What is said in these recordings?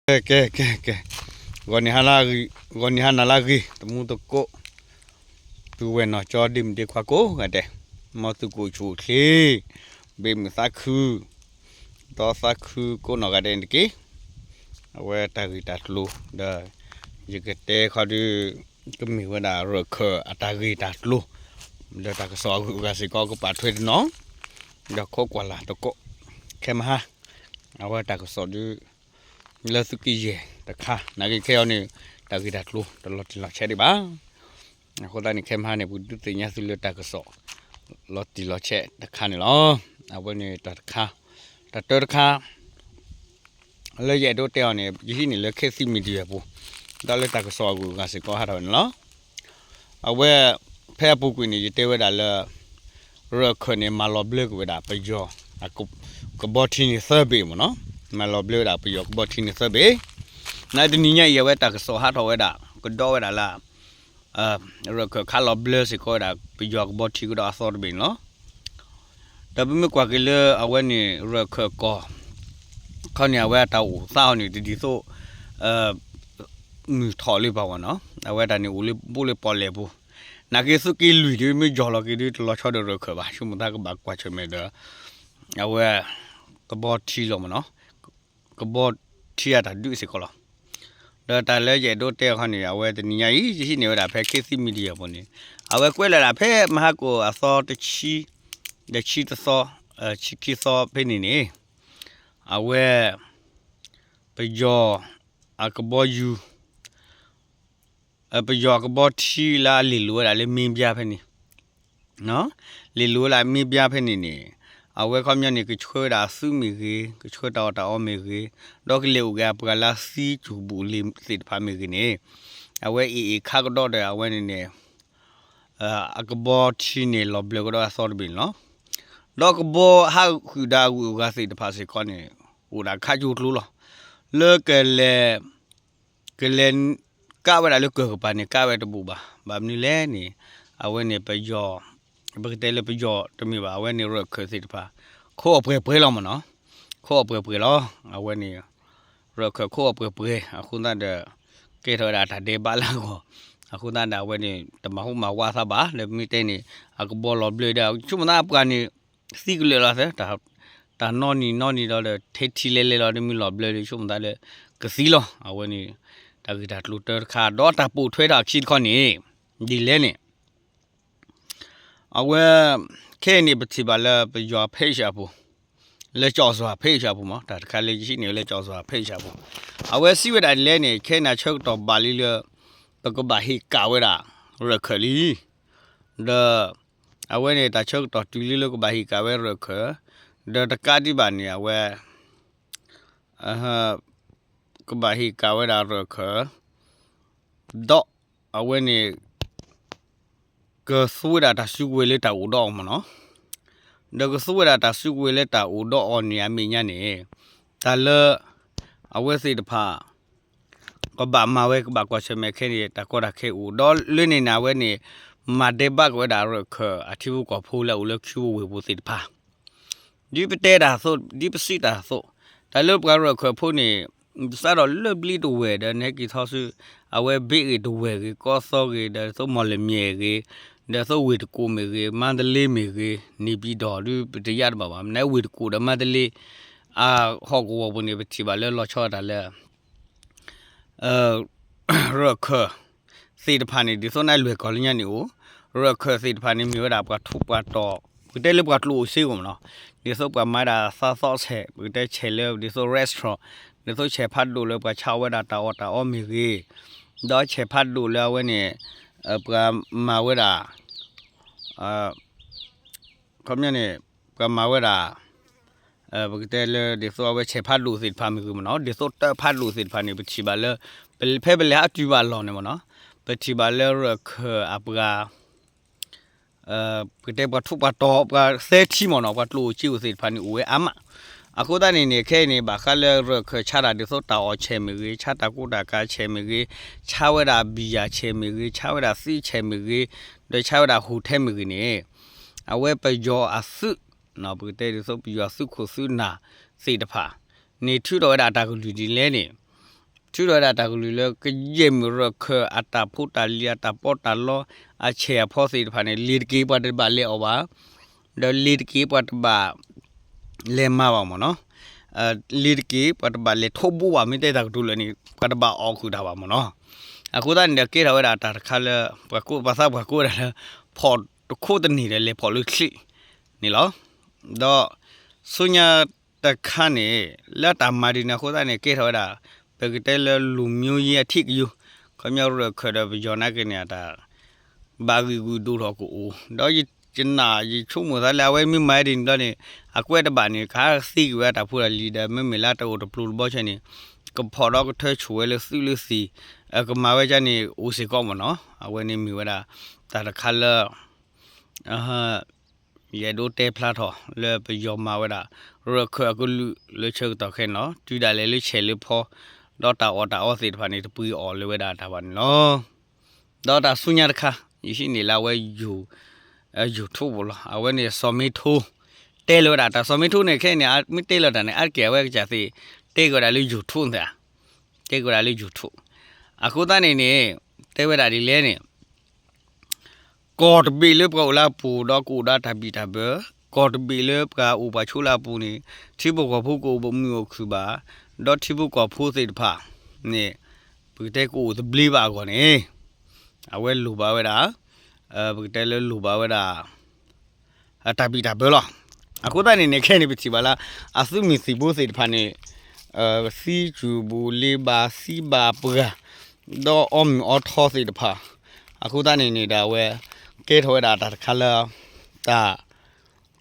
ကဲ ကဲ ကဲ ကဲ, ဂီၤနံၤဟါနၤလၢအဂ့ၤ တမူတကိး, ပုၢ်ဝဲၢ်နီၢ်ကၠီ ဒ့မုၣ်ဒ့ခွါကိးဂၤဒဲး, မ်သုကအိၣ်ဆူၣ်အိၣ်ချ့, ဘ့ၣ်မုၢ်သးခု, ဒီးသးခုကိးနီၢ်ဂၤဒဲးန့ၣ်တက့ၢ်. အဝဲတၢ်ဂ့ၢ်တၢ်ကျိၤဒီး ယကတဲခီဒုး ကမ့ၢ်ဝဲဒၣ်ရၢၢ်ခၢၣ်အတၢ်ဂ့ၢ်တၢ်ကျိၤ, လၢတၢ်ကစီၣ်အဂုၤအဂၤစ့ၢ်ကီး ကပာ်ထွဲတနီၤ, ဒီးခိးကွၢ်လၢ်တကိး, ခဲမဟါ, အဝဲတၢ်ကစီၣ်ဒုး လၢသုးက့ယဲၢ်တခါ နာ်က့ခဲအံၤန့ၣ် တၢ်ဂ့ၢ်တၢ်ကျိၤတလီၤတံၢ်လီၤဆဲးဒံးဘၣ်. အဃိသတးန့ၣ် ခဲမဟါန့ၣ် ပကဒုးသ့ၣ်ညါသုလၢတၢ်ကစီၣ် လီၤတံၢ်လီၤဆဲးတခါန့ၣ်လီၤ. အဝဲန့ၣ်တၢ်တခါ, တၢ်တၢတခါ လၢယအဲၣ်ဒိးတဲအီၤန့ၣ် ယဟံးန့ၢ်လၢ ခေတ်သစ် Media အပူၤ, ဒီးလၢတၢ်ကစီၣ်အဂုၤအဂၤစ့ၢ်ကီးဟးထီၣ်ဝဲန့ၣ်လီၤ. အဝဲ ဖဲအပူၤကွံာ်န့ၣ် ယတဲဝဲဒၣ်လၢ ရၢၢ်ခၢၣ်န့ၣ် မၤလီၤဘျၢက့ၤဝဲဒၣ်ပယီၤ ကဘီထံန့ၣ်သၢဘ့ၣ်မ့ၢ်နီၤ, မၤလီၤဘျၢဝဲဒၣ်ပယီၤကဘီထံန့ၣ်သၢဘ့ၣ်, နတနံၤညါအံၤ အဝဲတၢ်ကစီၣ်ဟးထီၣ်ဝဲဒၣ် ကဒီးဝဲဒၣ်လၢ ရၢၢ်ခၢၣ်ခးလီၤဘျၢစ့ၢ်ကီးဝဲဒၣ် ပယီၤကဘီထံကဒီးအသီတဘ့ၣ်န့ၣ်လီၤ. ဒီးပမ့ၢ်ကွၢ်က့ၤလၢအဝဲန့ၣ် ရၢၢ်ခၢၣ်ကီၢ် ခီန့ၣ် အဝဲအတၢ်အိၣ်သးအီၤန့ၣ် တဒ်သိး မုၢ်ထီၣ်လၢပှၤဝဲနီၤ, အဝဲတၢ်န့ၣ်အိၣ်လၢဘူးလၢပီၣ်လဲၣ်ပူၤ, နာ်က့သုးက့လွံၢ်ဒုး မ့ၢ်ယီၢ်လီၤက့ၤဒုး တလီၤဆီဒီးရၢၢ်ခၢၣ်ဘၣ်, ဆိကမိၣ်သးကဘၣ်ကွၢ်ဆၢၣ်မဲာ်ဒီး အဝဲ ကဘီထံလီၤမ့ၢ်နီၤ, ကဘီထံအတၢ်ဒုးစ့ၢ်ကီးလီၤ. ဒီးတၢ်လၢယအဲၣ်ဒိးတဲအခီန့ၣ် အဝဲတနံၤညါအံၤ ယဟံးန့ၢ်ဝဲဒၣ်ဖဲ ခေတ်သစ် Media အပူၤန့ၣ်, အဝဲကွဲးလီၤဒၣ်ဖဲမဟါကိၣ်အသီတဆံ, ဒီးဆံတသီ, ဆံခံသီဖဲန့ၣ်န့ၣ်, အဝဲ ပယီၤအကဘီယူၤ ပယီၤအကဘီထံလၢအလ့ၢ်လိၤဝဲဒၣ်လၢမ့ၢ်ဘျါဖဲန့ၣ်, လ့ၢ်လိၤဝဲဒၣ်မ့ၢ်ဘျါဖဲန့ၣ်န့ၣ်, အဝဲခီပညီန့ၣ် ကဆှၢဝဲဒၣ်အသုးမ့ၢ်ဂ့ၤ, ကဆှၢတၢ်အီၣ်တၢ်အီမ့ၢ်ဂ့ၤ, ဒီးကလဲၤအိၣ်က့ၤအပှၤလၢသံစူၢ်ဘူၣ်လ့ၤသ့ၣ်တဖၣ်မ့ၢ်ဂ့ၤန့ၣ်, အဝဲအ့ၣ်အ့ၣ်ခးကဒီးဒီးအဝဲန့ၣ်န့ၣ် အကဘီထံန့ၣ်လီၤဘျၢကဒီးအသီတဘ့ၣ်န့ၣ်လီၤ. ဒီးကဘီဟးဃုာ်ဒီးအဂုၤအဂၤသ့ၣ်တဖၣ်စ့ၢ်ကီးန့ၣ် အိၣ်ဒၣ်ခါကၠိကျိလီၤ. လၢကလဲၤ ကလဲၤ ကးဝဲဒၣ်လၢကၢၢ်ကပၤန့ၣ် ကးဝဲတဘူၣ်ဘၣ်. ဘၣ်မနုၤလဲၣ်န့ၣ် အဝဲန့ၣ်ပယီၤ ပကတဲလၢပယီၤတမ့ၢ်ဘၣ် အဝဲန့ၣ်ရၢၢ်ခၢၣ်သ့ၣ်တဖၣ် ခိးအီၣ်ပှဲၤပှဲၤလီၤမ့ၢ်နီၤ. ခိးအီၣ်ပှဲၤပှဲၤလီၤ. အဝဲန့ၣ် ရၢၢ်ခၢၣ်ခိးအီၣ်ပှဲၤပှဲၤ အဃိသတးဒီး ကဲထီၣ်ဝဲဒၣ်တၢ်ဒဲးဘးလၢအဂီၢ်, အဃိသတးဒီးအဝဲန့ၣ် တမၤဟူးမၤဝးသးဘၣ် လၢပမ့ၢ်တဲန့ၣ် အကဘီလီၤဘျၢဒီး ဆိကမိၣ်သးအပှၤန့ၣ် သံကလၢာ်လီၤသၢ တၢ်နီၢ်နံၤနီၢ်နံၤဒီး ထဲထံလဲလဲလီၤ ဒ်မ့ၢ်လီၤဘျၢဒီး ဆိကမိၣ်သးလၢ ကသံလီၤ. အဝဲန့ၣ် တၢ်ဂ့ၢ်တၢ်ကျိၤတၢတခါ ဒီးတၢ်ပိာ်ထွဲထီၣ်အခံတခီန့ၣ် ဒ်လဲၣ်န့ၣ် အဝဲ ခဲအံၤန့ၣ် ပထံၣ်ဘၣ်လၢပယီၤ page အပူၤ, လၢကၠီၣ်စွၤ page အပူၤမး တၢ်တခါလၢယဟံးန့ၢ်လၢကၠီၣ်စွၤ page အပူၤ, အဝဲစံးဝဲဒၣ်ဒ်လဲၣ်န့ၣ် ခဲအံၤန့ၣ် ဆၢကတီၢ်ဘၣ်လံလၢ ပကဘၣ်ဟ့ၣ်ကၣ်ဝဲဒၣ် ရၢၢ်ခၢၣ်လံ, ဒီး အဝဲန့ၣ် တၢ်ဆၢကတီၢ်တုၤလံလၢကဘၣ်ဟ့ၣ်ကၣ်ဝဲရၢၢ်ခၢၣ်, ဒီးတကးဒံးဘၣ်န့ၣ် အဝဲ ကဘၣ်ဟ့ၣ်ကၣ်ဝဲဒၣ်ရၢၢ်ခၢၣ်, ဒီးအဝဲန့ၣ် ကသူဝဲဒၣ်တၢ်စုကဝဲၤလၢတၢ်အိၣ်ဒီးအီၤမ့ၢ်နီၤ, ဒီးကသူဝဲဒၣ်တၢ်စုကဝဲၤလၢတၢ်အိၣ်ဒီးအီၤန့ၣ်အမဲာ်ညါန့ၣ်, တၢ်လၢ အဝဲသ့ၣ်တဖၣ် ကဘၣ်မၤဝဲ ကဘၣ်ကွၢ်ဆၢၣ်မဲာ်ခဲန့ၣ် တၢ်ကီတၢ်ခဲအိၣ် ဒီးလၢန့ၣ်န့ၣ် အဝဲန့ၣ် မၤဒဲးဘးက့ၤဝဲဒၣ်ရၢၢ်ခၢၣ်အထံဖိကီၢ်ဖိလၢအအိၣ်လၢခံဝ့ၢ်ပူၤသ့ၣ်တဖၣ် ဒ်ပတဲတၢ်အသိး ဒ်ပစံးတၢ်အသိး, တၢ်လၢပှၤရၢၢ်ခၢၣ်ဖိန့ၣ် စးထီၣ်လၢဘျံးတဝဲၢ်ဒီး နဟဲက့ၤထီၣ်ဆူ အဝဲဘ့ၣ်ဂ့ၢ်တဝဲၢ်ဂ့ၤ ကီၢ်သီဂ့ၤ ဒီးသိးမီၢ်လမၠဲၣ်ဂ့ၤ, ဒီးသိးဝ့ၢ်တကူၣ်မ့ၢ်ဂ့ၤ မါတလ့မ့ၢ်ဂ့ၤ န့ၣ်ပၠံၣ်တီၣ်ဒုး ပတယါတဘၣ်ဘၣ် မ့ၢ်ဝ့ၢ်တကူၣ်ဒီးမါတလ့ အဟီၣ်ကဝီၤပူၤန့ၣ် ပထံၣ်ဘၣ်လၢလီၤဆီတၢ်လၢ ရၢၢ်ခၢၣ်သ့ၣ်တဖၣ်န့ၣ် ဒ်သိးနလွဲၢ်ကီၢ်လၢညါန့ၣ်အိၣ်, ရၢၢ်ခၢၣ်သ့ၣ်တဖၣ်န့ၣ် မ့ၢ်ဝဲဒၣ်ပှၤထူးပှၤတီၤ, ပကတဲလၢပှၤကျိၣ်အိၣ်စ့အိၣ်မ့ၢ်နီၤ, ဒ်သိးပှၤမၤဒၣ်သးသီဆဲး ပကတဲဆဲးလၢ ဒ်သိး restaurant, ဒ်သိးဆဲးဖးဒိၣ်လၢပှၤဆါဝဲဒၣ်တၢ်အီၣ်တၢ်အီမ့ၢ်ဂ့ၤ, ဒီးဆဲးဖးဒိၣ်လၢအဝဲန့ၣ် ပှၤမၤဝဲဒၣ် ခီပညီန့ၣ် ပှၤမၤဝဲဒၣ် ပကတဲလၢ ဒ်သိးအဝဲဆဲးဖးဒိၣ်သ့ၣ်တဖၣ်မ့ၢ်ဂ့ၤမ့ၢ်နီၤ, ဒ်သိးတၢ်ဖးဒိၣ်သ့ၣ်တဖၣ်န့ၣ် ပထံၣ်ဘၣ်လၢ ဖဲပလဲၤဟးတုၤဘၣ်လီၢ်န့ၣ်မ့ၢ်နီၤ, ပထံၣ်ဘၣ်လၢရၢၢ်ခၢၣ်အပှၤ ပကတဲပှၤထူးပှၤတီၤ ပှၤသၢထံမ့ၢ်နီၤ, ပှၤကျိၣ်အိၣ်စ့အိၣ်သ့ၣ်တဖၣ်န့ၣ် အိၣ်ဝဲအါမး. အဃိသတးန့ၣ်န့ၣ် ခဲအံၤန့ၣ် ဘၣ်ဃးလၢရၢၢ်ခၢၣ်ဆါတၢ်ဒ်သိးတၢ်အီၣ်ဆဲးမ့ၢ်ဂ့ၤ, ဆါတၢ်ကူတၢ်ကၤဆဲးမ့ၢ်ဂ့ၤ, ဆါဝဲဒၣ်ဘံၣ်ယၣ်ဆဲးမ့ၢ်ဂ့ၤ, ဆါဝဲဒၣ်သံဆဲးမ့ၢ်ဂ့ၤ, ဒီးဆါဝဲဒၣ်ဟိၣ်ထဲမ့ၢ်ဂ့ၤန့ၣ် အဝဲပယီၤအသုး ပကတဲဒ်သိးပယီၤသုးခိၣ်သုးနၢ်သ့ၣ်တဖၣ် န့ၣ်ထုးထီၣ်ဝဲဒၣ်တၢ်ကလုၢ်ဒ်လဲၣ်န့ၣ် ထုးထီၣ်ဝဲဒၣ်တၢ်ကလုၢ်လၢကယဲၢ်မုၢ်ရၢၢ်ခၢၣ်အတၢ်ဖိတၢ်လံၤအတၢ်ပီးတၢ်လီ အဆဲးအဖီသ့ၣ်တဖၣ်န့ၣ် လ့ၤတက့ၤပှၤတဘၣ်လဲၤအီၣ်ဘၣ်, ဒီးလ့ၤတက့ၤပှၤတဘၣ် လဲၤမၤဘၣ်မ့ၢ်နီၤ, လ့ၤတက့ၤပှၤတဘၣ်လဲၤထိးဘူးဘၣ် မ့ၢ်တဲတၢ်ကတိၤလၢာ်န့ၣ် ပှၤတဘၣ်အီၣ်ဃုာ်တၢ်ဘၣ်မ့ၢ်နီၤ. အဃိသတးန့ၣ်ဒီးကဲထီၣ်ဝဲဒၣ်တၢ်တခါလၢ ပှၤကိး ပှၤသးပှၢ်ကိးဝဲဒၣ်လၢ ဖီၣ်တခိးတန့ၢ်ဒီးလဲၤဖီၣ်လၢချံးန့ၣ်လီၤ. ဒီးဆူညါတခါန့ၣ် လၢတၢ်မၤဒ်န့ၣ်အဃိသတးန့ၣ် ကဲထီၣ်ဝဲဒၣ် ပကတဲလၢလူၤမျိုးရေးအဓိကရုဏ်း ခီပညီရၢၢ်ခၢၣ်ဒီးပယီၤနာ်က့န့ၣ် အတၢ် ဘၣ်ဂံၢ်ဂုာ်ဒိၣ်ထီၣ်ကအိၣ် ဒီးယနာ်ယဆိကမိၣ်သးလၢအဝဲမ့ၢ်မၤဒ်န့ၣ်ဘျီန့ၣ် အကွဲးတဘၣ်န့ၣ် ကဟးသံကွံာ်ဝဲတၢ်ဖိတၢ်လံၤဒီး မ့မ့ၢ်လၢတၢ်အိၣ်တပျိၤတဘီဆဲန့ၣ် ကဖီၣ်ဒီးကထၢဆိၣ်ဝဲလၢသုးလၢသံၣ် ကမၤဝဲဒ်န့ၣ်အိၣ်စ့ၢ်ကီးမ့ၢ်နီၤ. အဝဲန့ၣ်မ့ၢ်ဝဲဒၣ် တၢ်တခါလၢ ယအဲၣ်ဒိးတဲဖျါထီၣ်လၢပယီၤမၤဝဲဒၣ် ရၢၢ်ခၢၣ်အကလုာ်လၢဆၢကတီၢ်ခဲအံၤနီၤ တုၤဒၣ်လဲာ်လၢဆဲးလၢဖီ ဒီးတၢ်အီၣ်တၢ်အီသ့ၣ်တဖၣ်န့ၣ် တပှ့ၤအီၣ်လၢၤဝဲဒၣ်တၢ်ဘၣ်န့ၣ်လီၤ. ဒီးတၢ်ဆူညါတခါ ယဟံးန့ၢ်လၢအဝဲ YouTube လီၤ. အဝဲန့ၣ်စီၤမ့ထိ တဲလၢၤဝဲဒၣ် တၢ်စီၤမ့ထိန့ၣ် ခဲအံၤန့ၣ် မ့ၢ်တဲလၢၤတၢ်န့ၣ် အါတက့ၢ်အဝဲကစၢ်သ့ၣ် တဲက့ၤဝဲဒၣ်လၢ YouTube န့ၣ် တဲက့ၤဝဲဒၣ်လၢ YouTube အဃိသတးန့ၣ်န့ၣ် တဲဝဲဒၣ်ဒ်လဲၣ်န့ၣ် ကီၢ်တဘ့ၣ်လၢပှၤအိၣ်လၢအပူၤ ဒီးကအိၣ်ဒီးတၢ်ဘံၣ်တၢ်ဘၢ, ကီၢ်တဘ့ၣ်လၢပှၤအိၣ်ပှၤဆိးလၢအပူၤန့ၣ် ထံဖိကီၢ်ဖိကအိၣ်ဘၣ်မုာ်အိၣ်ခုၣ်ဘၣ်, ဒီးထံဖိကီၢ်ဖိသ့ၣ်တဖၣ်န့ၣ် ပကတဲကအိၣ်သဘျ့ဘၣ်အဂီၢ်န့ၣ် အဝဲလိၣ်ဘၣ်ဝဲဒၣ် ပကတဲလၢလိၣ်ဘၣ်ဝဲဒၣ် တၢ်ဘံၣ်တၢ်ဘၢလီၤ. အဃိသတးန့ၣ်န့ၣ် ခဲအံၤန့ၣ် ပထံၣ်ဘၣ်လၢ အသုးမုၢ်သံၣ်ဘိသ့ၣ်တဖၣ်န့ၣ် သံစူၢ်ဘိလ့ဘၣ် သံဘၣ်ပှၢ် ဒီးအီမုၢ်အီထီသ့ၣ်တဖၣ် အဃိသတးန့ၣ်န့ၣ်ဒီး အဝဲကဲထီၣ်ဝဲဒၣ်တၢ်တခါလၢ တၢ်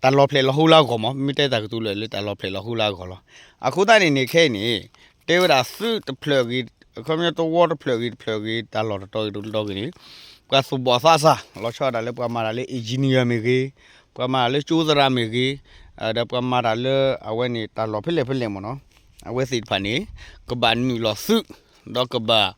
တၢ်လီၤဖျဲးလီၤဟိလၢအဂီၢ်မး မ့ၢ်တဲတၢ်ကတိၤလၢာ်လၢတၢ်လီၤဖျဲးလီၤဟိလၢအဂီၢ်လီၤ. အဃိသတးန့ၣ်န့ၣ် ခဲအံၤန့ၣ် တဲဝဲဒၣ်သုးတဖျၢၣ်ဂ့ၤ ခီပညီသဝီတဖျၢၣ်ဂ့ၤတဖျၢၣ်ဂ့ၤ တၢ်လီၢ်တတီၤဂ့ၤတတီၤဂ့ၤန့ၣ် ပှၤသူၣ်ဘီၣ်သးစၢ် လီၤဆီဒၣ်တၢ်လၢပှၤမၤတၢ်လၢ engineer မ့ၢ်ဂ့ၤ, ပှၤမၤတၢ်လၢကၠိသရၣ်မ့ၢ်ဂ့ၤ, ဒီးပှၤမၤတၢ်လၢအဝဲန့ၣ် တၢ်လီၢ်ဖဲလဲၣ်ဖဲလဲၣ်မ့ၢ်နီၤ, အဝဲသ့ၣ်တဖၣ်န့ၣ် ကဘၣ်နုာ်လီၤသုး ဒီးကဘၣ်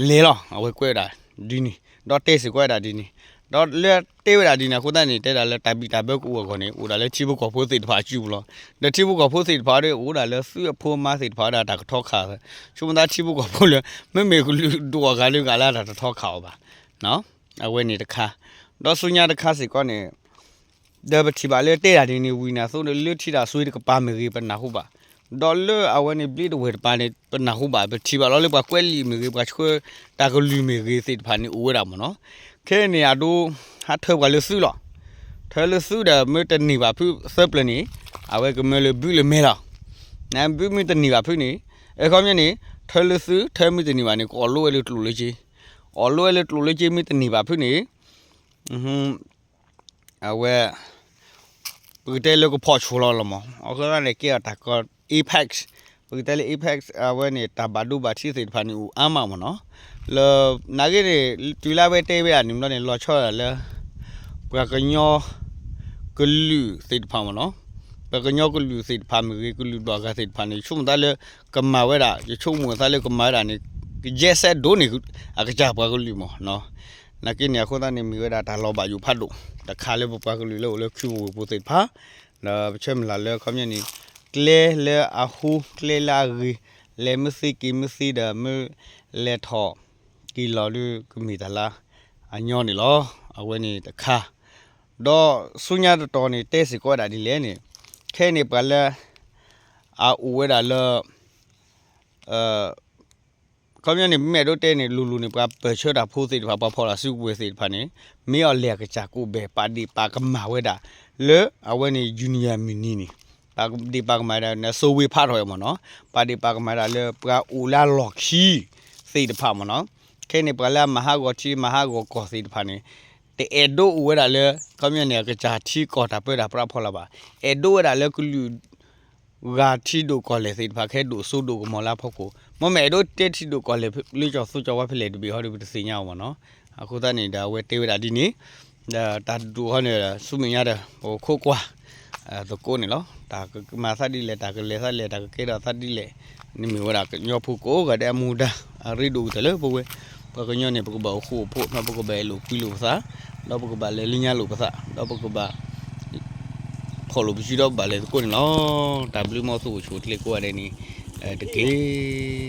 လဲၤလီၤ အဝဲကွဲးဝဲဒၣ်ဒ်န့ၣ် ဒီးတဲစ့ၢ်ကီးဝဲဒၣ်ဒ်န့ၣ်, ဒီးလၢတဲဝဲဒၣ်ဒ်န့ၣ်အဃိသတးန့ၣ် တဲဒၣ်လၢတၢ်ဘံၣ်တၢ်ဘၢကအိၣ်အဂီၢ်န့ၣ် အိၣ်ဒၣ်လၢထံဖိကီၢ်ဖိသ့ၣ်တဖၣ်အစုပူၤလီၤ. ဒီးထံဖိကီၢ်ဖိသ့ၣ်တဖၣ်ဒီး အိၣ်ဒၣ်လၢသုးအဖိအမါသ့ၣ်တဖၣ်ဒီးတၢ်ကထီခး, ဆိကမိၣ်သးထံဖိကီၢ်ဖိလၢ မ့မ့ၢ်ကလုာ်ဒိၣ်အဂၤလၢဂၤလၢတၢ်တထီခးအီၤဘၣ်, အဝဲန့ၣ်တခါ, ဒီးဆူညါတခါစ့ၢ်ကီးန့ၣ် ဒီးပထံၣ်ဘၣ်လၢတဲဒၣ်ဒ်န့ၣ် ဝံၤန့ၣ်အသိးန့ၣ် လၢထံတၢ်စွ့တကပၤမ့ၢ်ဂ့ၤ ပနၢ်ဟူဘၣ်, ဒီးလၢအဝဲန့ၣ်ဘျ့တဝဲၢ်တပၤန့ၣ် ပနၢ်ဟူဘၣ်, ပထံၣ်ဘၣ်လီၤလၢပှၤကွဲးလံာ်မ့ၢ်ဂ့ၤ ပှၤဆှၢတၢ်ကလုၢ်မ့ၢ်ဂ့ၤသ့ၣ်တဖၣ်န့ၣ်အိၣ်ဝဲဒၣ်မ့ၢ်နီၤ. ခဲအံၤန့ၣ် အဒိ ဟးထၢပှၤလၢသုးလီၤ. ထၢလၢသုးဒီးမ့ၢ်တန့ၢ်ဘၣ်ဖုးသၢပျၢၤန့ၣ် အဝဲကမၢလၢဘုလၢမဲလီၤ. နဘုမ့ၢ်တန့ၢ်ဘၣ်ဖုးန့ၣ် အခီပညီန့ၣ် ထၢလၢသုး ထၢမ့ၢ်တန့ၢ်ဘၣ်န့ၣ် ကအီၣ်လိဝဲလၢကျိၣ်လၢစ့, အီၣ်လိဝဲလၢကျိၣ်လၢစ့မ့ၢ်တန့ၢ်ဘၣ်ဖုးန့ၣ် အဝဲ ပကတဲလၢကဖီၣ်ဆိလီၤလီၤမး, အဃိသတးန့ၣ် ကဲအီၤတၢ်ကီ Apex, ပကတဲလၢ Apex အဝဲန့ၣ် တၢ်ဘၣ်ဒိဘၣ်ထံးသ့ၣ်တဖၣ်န့ၣ်အိၣ်အါမးမ့ၢ်နီၤ. လၢ နာ်က့န့ၣ် တုၤလၢအဝဲတဲဝဲဒၣ်န့ၣ်ဘျီန့ၣ် လီၤဆီဒၣ်လၢ ပှၤကညီ ကလုာ်သ့ၣ်တဖၣ်မ့ၢ်နီၤ, ပှၤကညီကလုာ်သ့ၣ်တဖၣ်မ့ၢ်ဂ့ၤ ကလုာ်ဘၣ်ဂၤသ့ၣ်တဖၣ်န့ၣ် ယဆိကမိၣ်သးလၢ ကမၤဝဲဒၣ် ယဆိကမိၣ်သးလၢကမၤဝဲဒၣ်န့ၣ် ကယဲၢ်စဲးဒိၣ်န့ၣ် အကစၢ်ပှၤကလုာ်မ့ၢ်နီၤ. နာ်က့န့ၣ် အဃိသတးန့ၣ် မ့ၢ်ဝဲဒၣ်တၢ်လီၤဘၣ်ယိၣ်ဖးဒိၣ် တခါလၢပပှၤကလုာ်လၢအိၣ်လၢခုပူၤဝ့ၢ်ပူၤသ့ၣ်တဖၣ်, ဒီးပဆၢမုၢ်လၢ်လၢခီပညီန့ၣ် ကျဲလၢအဟူ ကျဲလၢအဂ့ၤ လဲၤမ့ၢ်သ့က့ၤမ့ၢ်သ့ဒီး မ့ၢ်လဲၤထီၣ်က့ၤလီၤဒီး ကမ့ၢ်တၢ်လၢအညီန့ၣ်လီၤ. အဝဲန့ၣ်တခါ, ဒီးဆူညါတတီၤန့ၣ် တဲစ့ၢ်ကီးဝဲဒၣ်ဒ်လဲၣ်န့ၣ်, ခဲအံၤန့ၣ် ပှၤလၢ အအိၣ်ဝဲဒၣ်လၢ ခီပညီန့ၣ် ပမ့ၢ်အဲၣ်ဒိးတဲန့ၣ် လိၤလိၤန့ၣ် ပှၤပၢၢ်ဆၢတၢ်ဖိသ့ၣ်တဖၣ် ပှၤဖီၣ်တၢ်စုကဝဲၤသ့ၣ်တဖၣ်န့ၣ် မ့ၢ်အီၤလဲၤအကစၢ်ကိးဘဲၣ် ပာ်ဒ့ၣ်ပာ်ကမၣ်ဝဲဒၣ် လၢအဝဲန့ၣ် union မုၢ်နံၤန့ၣ် ပာ်ဒ့ၣ်ပာ်ကမၣ်ဝဲဒၣ် နဆိဝ့ၤဖးထီၣ်ဝဲမ့ၢ်နီၤ ပာ်ဒ့ၣ်ပာ်ကမၣ်ဝဲဒၣ်လၢပှၤအိၣ်လၢအလီၢ်ခံသ့ၣ်တဖၣ်မ့ၢ်နီၤ ခဲအံၤန့ၣ် ပှၤလၢအမၤဟးဂီၤထံ မၤဟးဂီၤကီၢ်သ့ၣ်တဖၣ်န့ၣ် တအဲၣ်ဒိးအိၣ်ဝဲဒၣ်လၢ ခီပညီန့ၣ် အကစၢ်ထံကီၢ်တၢ်ပၢတၢ်ပြးဖီလာ်ဘၣ်. အဲၣ်ဒိးဝဲဒၣ်လၢကလုာ် ဂၤထံဒိၣ်ကီၢ်လဲၢ်သ့ၣ်တဖၣ် ကဟဲဒိၣ်စိဒိၣ်ကမီၤလၢအဖီခိၣ်. မ့မ့ၢ်အဲၣ်ဒိးတဲထံဒိၣ်ကီၢ်လဲၢ်လၢကၠီၤသူကၠီၤဝါဖဲလဲၣ်တဘ့ၣ်ဟီဒီး ပတသ့ၣ်ညါအီၤမ့ၢ်နီၤ. အဃိသတးန့ၣ်ဒီး အဝဲတဲဝဲဒၣ်ဒ်န့ၣ် ဒီးတၢ်ဒုးဟီန့ၣ် ဆူမဲာ်ညါဒီး ပကခိးကွၢ် သကိးန့ၣ်လီၤ. တၢ်ကမၤသးဒ်လဲၣ် တၢ်ကလဲၤသးလဲၣ် တၢ်ကကဲထီၣ်သးဒ်လဲၣ် န့ၣ်မ့ၢ်ဝဲဒၣ်ကညီဖိကိးဂၤဒဲးအမူဒါ အရ့ဒိၣ်ကတၢၢ်လၢပဝဲ ပှၤကညီန့ၣ် ပကဘၣ်အိၣ်ဃူအိၣ်ဖိး ဒီးပကဘၣ်အဲၣ်လိာ်ကွံလိာ်ပသး ဒီးပကဘၣ်လဲၤလၢညါလိာ်ပသး ဒီးပကဘၣ် ဖီၣ်လိာ်ပစုဒီးပဘၣ်လဲၤသကိးန့ၣ်လီၤ. တၢ်ဘျုးမီၢ်သူၣ်အိၣ်ဆူၣ်အိၣ်ချ့ကိးဂၤဒဲးန့ၣ် တက့ၢ်.